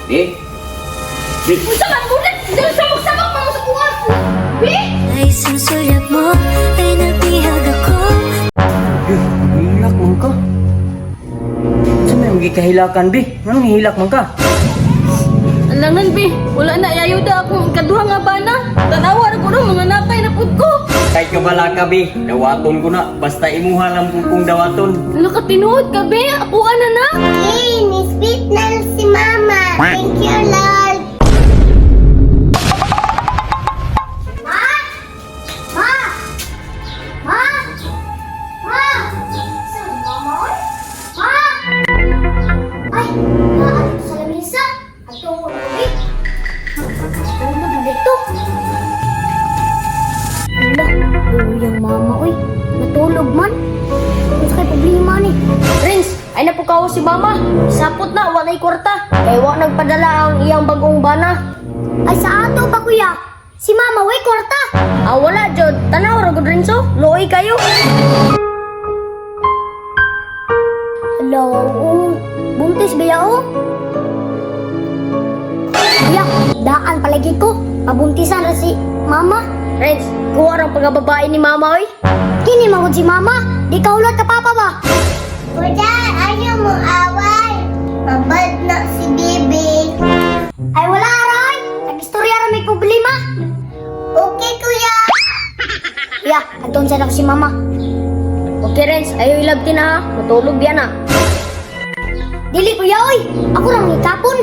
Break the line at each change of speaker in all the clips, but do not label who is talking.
Di. Di.
Unsa man bulat? Sabak-sabak pa mo sa kuha. Bi?
Ay susulyap mo ay nabihag ako.
Hilak man ka. Sa may magikahilakan, bi? Anong hihilak man ka?
Alangan, bi. Wala na ayuda akong ikaduha nga bana. Tanawa ra ko ro mga nakay na pud ko.
Kay kabala ka, bi. Dawaton ko na. Basta imuha lang po kong dawaton.
Ala ka tinuod ka, bi. Ako ana na.
Yay! Nisbit na si Mama. Thank you, Lord. Ma! Ma! Ma! Ma! Saan mama, oy? Ma! Ay, naa dito sa lamisa. Ato ko na, uy. Tulog na dito. Wala, luyang mama, oy. Natulog man. Unsa kay problema ni?
Prince, ay napukaw si mama. Sapot na, walay kwarta. Kay wa nagpadala ang iyang bagong bana.
Ay, sa ato pa, kuya. Si mama, way kwarta.
Ah, wala, jud. Tanaw ra gud Rinso. Luoy kayo.
Hello, oo. Buntis ba yao? Kuya, daan palagi ko. Mabuntisan ra si mama.
Renz, kuha ra pagkababae ni mama, oy.
Kini magud si mama. Di ka hulat ka papa ba? Kuya, ayaw mo away. Mabad na si Bibi. Ay wala aray. Nag-istorya ra may problema. Okay, kuya. Kuya, adton sa si mama.
Okay, Renz, ayo ilabti na ha. Matulog biya na.
Dili kuya oy. Ako rang hikapon.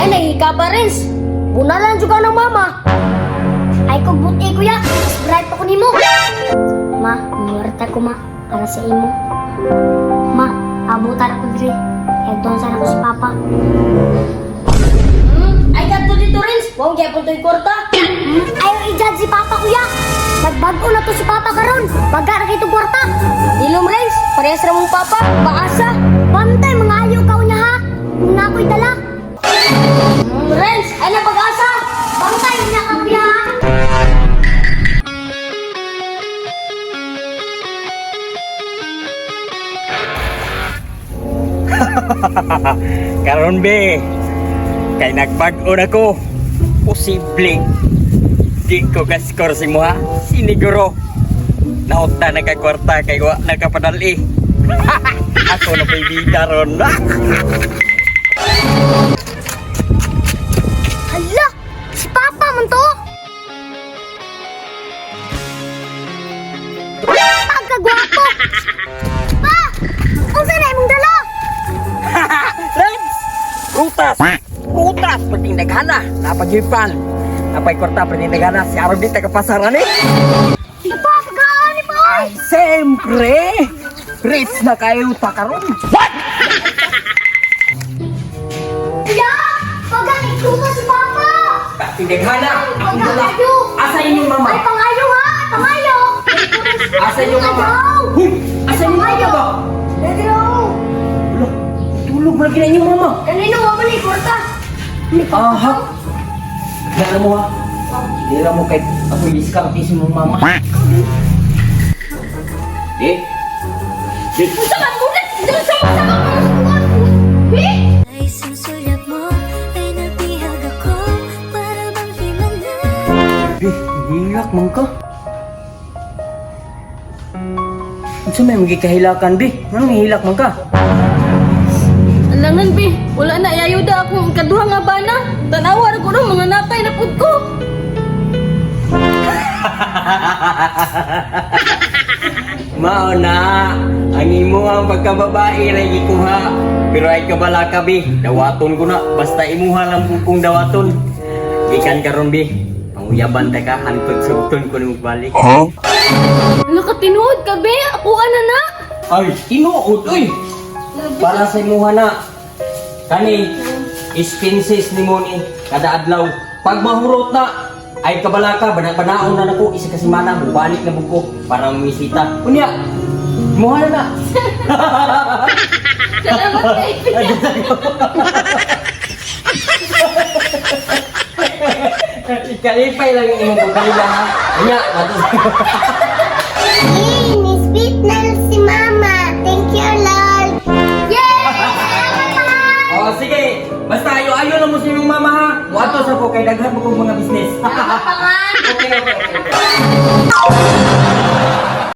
Ay, nahika pa, Renz. Bunalan juga ng mama.
Ay ko buti kuya, mas bright pa ko nimo. Ma, muwarta ko ma para sa imo. Ma, abutan ako diri. Hagdon sana ko si papa.
Ay, kadto dito, Renz. Wong gyapon to'y kwarta.
Ayaw i-judge si papa kuya. Nagbago na to si papa karon. Baga ra kay kwarta.
Dilom, Renz. Parehas ra mong papa. Paasa.
Bantay mga ayaw ka niya ha. Kung na ako'y dala.
Renz, ay na pag-asa.
Bantay niya ka kuya ha.
Karon, bi. Kay nagbag-o na ko. Posible. Di ko ka-score si muha. Siniguro. Naot na nagkakwarta kay wa nakapadali. Ako na bida ron.
Hala, si papa man to. Pagkagwapo. Pa, unsa na imong dala?
Reds! Prutas! Prutas! Pwedeng naghana. Napag-ipan. Napay kwarta, pwedeng naghana. Si Arab di tagapasaran eh.
Pa, pagkaani pa oy.
Ay, siyempre! Rich na kayo ta karon. What?
Kuya, pagkaikuta si papa.
Pagdaghana! Akong dala.
Pag-ayo.
Asa inyong mama?
Ay, pangayo ha! Pangayo!
Asa inyong mama?
Ayaw!
Huy! Asa inyong mama ba?
Pedro!
Wala, tulog man lagi na inyong mama.
Kanino wa man ni kwarta?
Aha! Dala mo ha. Dala mo kay ako diskarte si mong mama. Di? Di?
Unsa man bulat? Sabak-sabak pa mo sa kuha. Bi?
Ay susulyap mo ay nabihag ako. Para bang himala.
Bi, hilak man ka. Unsa may magikahilakan, bi? Anong hihilak man ka?
Alangan, bi. Wala na ayuda akong ikaduha nga bana. Tanawa ra ko ro mga nakay na pud ko.
Mao na, ang imo ang pagkababae ra gikuha. Pero ay kabala ka bi, dawaton ko na basta imuha lang po kong dawaton. Gikan karon bi, panguyaban ta ka hantod sugton ko nimo balik.
Ala ka tinuod ka, bi. Ako ana na.
Ay, tinuod oy. Para sa imuha na. Kani expenses nimo ni kada adlaw. Pag mahurot na, ay kabala ka, bana-banaon na nako isa ka semana, bubalik na buko para mamisita. Unya, imuha na na.
Salamat kay.
Ikalipay lang yung imong pagkalila ha. Unya, ato
Yay! Nisbit na si Mama. Thank you, Lord. Yay! Salamat, Ma!
Oh, sige. Basta ayo-ayo lang mo sa inyong mama ha. Muadto sa ko kay daghan mo kong mga business.
Salamat pa nga.
Okay.